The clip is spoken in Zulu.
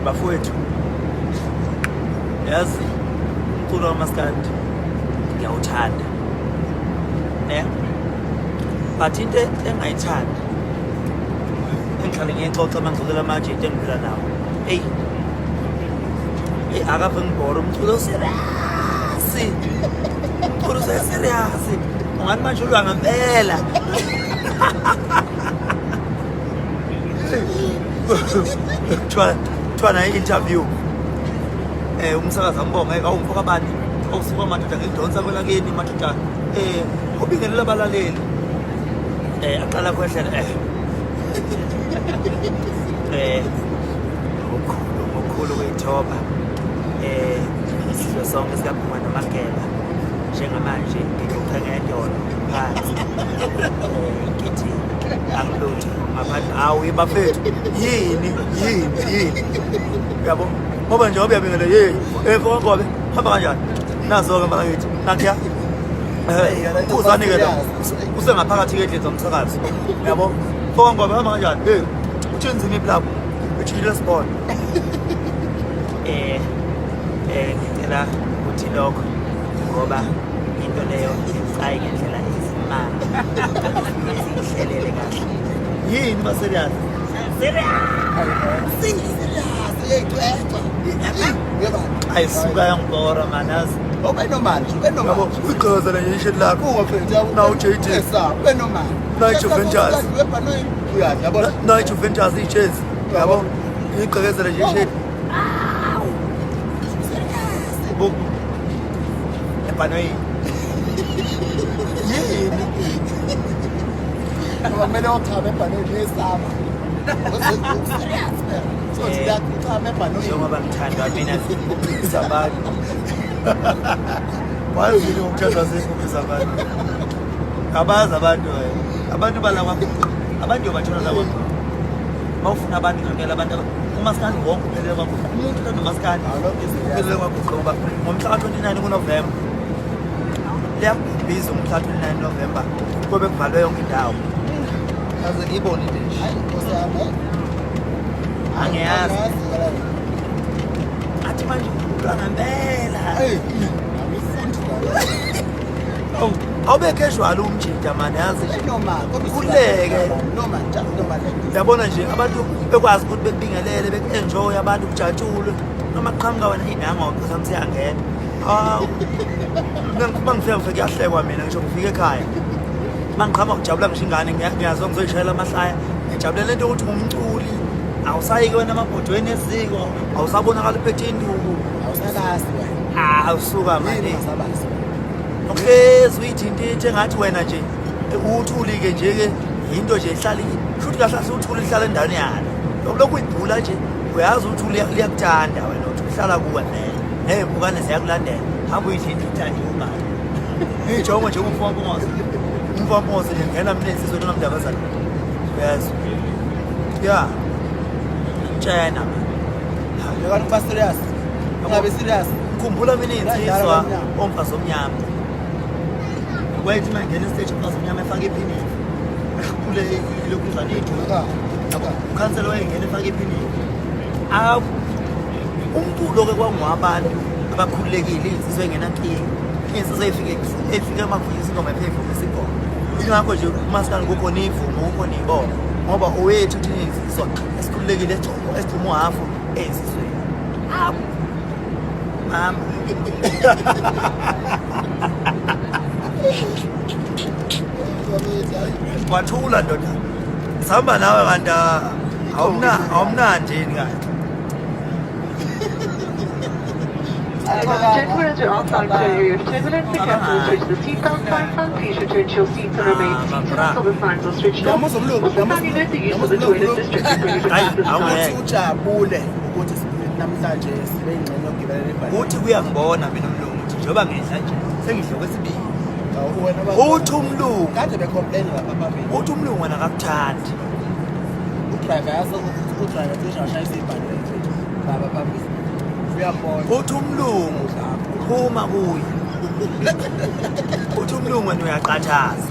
Bafowethu, yazi umculo kamaskandi ngiyawuthanda, ne, but into engayithandi engihlale ngiyixoxa uma ngixoxela amajita engiphila nawo, eyi eyi, akave ngibhora umculo serious, umculo useserious, ungathi manje ulwa ngempela. Kuthiwa naye i-interview, umsakazi ambonga awumfo kabani, awusuka madoda, ngidonsa kwelakini madoda, ubingelela abalaleli, aqala kwehlela ngokukhulu ngokukhulu kuyithoba, isizwe sonke sikaphuma nomageba, njengamanje ngiguqe ngedolo phansi, ngithi angilutho ngaphandle. Hawu bafethu, yini yini yini, yabo, ngoba nje uyabingela, hey mfokangobe, hamba kanjani? Nazo-ke mfanakithi, nakhiya uzani-ke lo usengaphakathi ke endlini zomsakazo, yabo, mfokangobe, hamba kanjani? Hey, utshenzini lapho ejikile sibona. Ngicela ukuthi lokho, ngoba into leyo icayi ngendlela esimanga siyihlelele kahle. Yini ba serious? Serious, uyayicwecwa. Yeba. Ayisuka yangibora man, yazi. Ube normal, ube Yabo, normal. uyigqozela nje isheti lakho. Ungafethu yabo. Nawu JD. Esa, ube normal. Nayi Juventus. Webhanoyi uyadla yabona. Nayi Juventus ijezi. Yabo. Igqekezele nje isheti. Bu. Ebhanoyi. Yini? Ngoba kumele uchame ebhanoyini uyesaba. Serious man. So thina uchame ebhanoyini. Njengoba ngithandwa mina zimpuphu zabantu. Wazini ukuthandwa zimpuphu zabantu. Abazi abantu abantu bala abantu yobathola la. Mawufuna abantu ngempela, abantu umaskandi wonke uphelele kwaGuqa. Umuntu uthanda umaskandi uphelele kwaGuqa, ngoba ngomhla ka-29 kuNovemba liyabhiza. Umhla ka-29 November kobe kuvalwe yonke indawo. Aze ngiyibone into nje. Hayi Nkosi yami. Hayi. Angiyazi. Angiyazi. Athi manje ulwa ngempela. Hey, angifundi la. Awu, awube casual umjida mani, yazi nje. Normal, kodwa Ukhululeke. Normal, just normal like this. Yabona nje abantu bekwazi ukuthi bekubingelele, beku-enjoy abantu, kujatshulwe noma kuqhamuka wena inango sami siyangena. Hawu, mina uma ngifika ngifike kuyahlekwa. Mina ngisho ngifike ekhaya, uma ngiqhamuka kujabula ngisho ingane, ngiyazwa ngizoyishayela amahlaya, ngijabulela into yokuthi ngumculi. Awusayike wena emabhodweni eziko, awusabonakala uphethe induku. Awusakazi wena. Awusuka Yini mani. ungasabazi? Uhlezi uyithintithe engathi wena nje uthuli-ke nje-ke yinto nje ihlala, shuthi kahle kahle uthuli lihlala endaweni yalo, lokhu uyibhula nje. Uyazi uthuli liyakuthanda wena, uthi uhlala kuwe vele, ney'mpukane ziyakulandela. Hamba uyithintitha nje ubani ngijongo nje umfowampungoze, umfowampungoze nje ngena mina ensizweni onamndabazana, uyezwa ya ngitshena. Yekani ukuba serious. Ungabe serious. Ngikhumbula mina iy'nsizwa Yadlala. omfazi omnyama, wayethi uma ngena esiteji umfazi omnyama efake iphinifa, kule lokhuzana iy'duku, ukhansela wayengena efake iphinifa. Awu, umculo-ke kwangowabantu abakhululekile, iy'nsizwa ey'ngenankinga, iy'nsizwa ey'fike ey'fike uma kufika isingoma epheyivuma isingoma. Ingakho nje umaskandi kukhona ivumo, kukhona iy'bongo, ngoba owethu thina iy'nsizwa esikhululekile, esigcuma uhafu ey'nsizweni. Awu mama. Wathula ndoda, sihamba nawe kanti awumnandi yini kanti? Gentlemen, as we're outside to area of turbulence, the captain will switch the seatbelt signs on. Please return to your seats and remain seated until the signs are switched off. Yamuzwa umlungu, Also, kindly note the use of the toilet is restricted when you Hayi, return to the awungeke. Uthi ujabule ukuthi namhlanje sibe ingxenye yokugibelela ibhanoyi. Uthi kuyangibona mina umlungu, uthi njengoba ngidla nje sengidla okwesibili. Awu, wena Uthi umlungu kade becomplain lapha phambili. Uthi umlungu wena akakuthandi. Udriver yase udriver cishe washayisa ibhanoyi baba phambili. Uyambona. Uthi umlungu phuma kuye. Uthi umlungu wena uyaqathaza.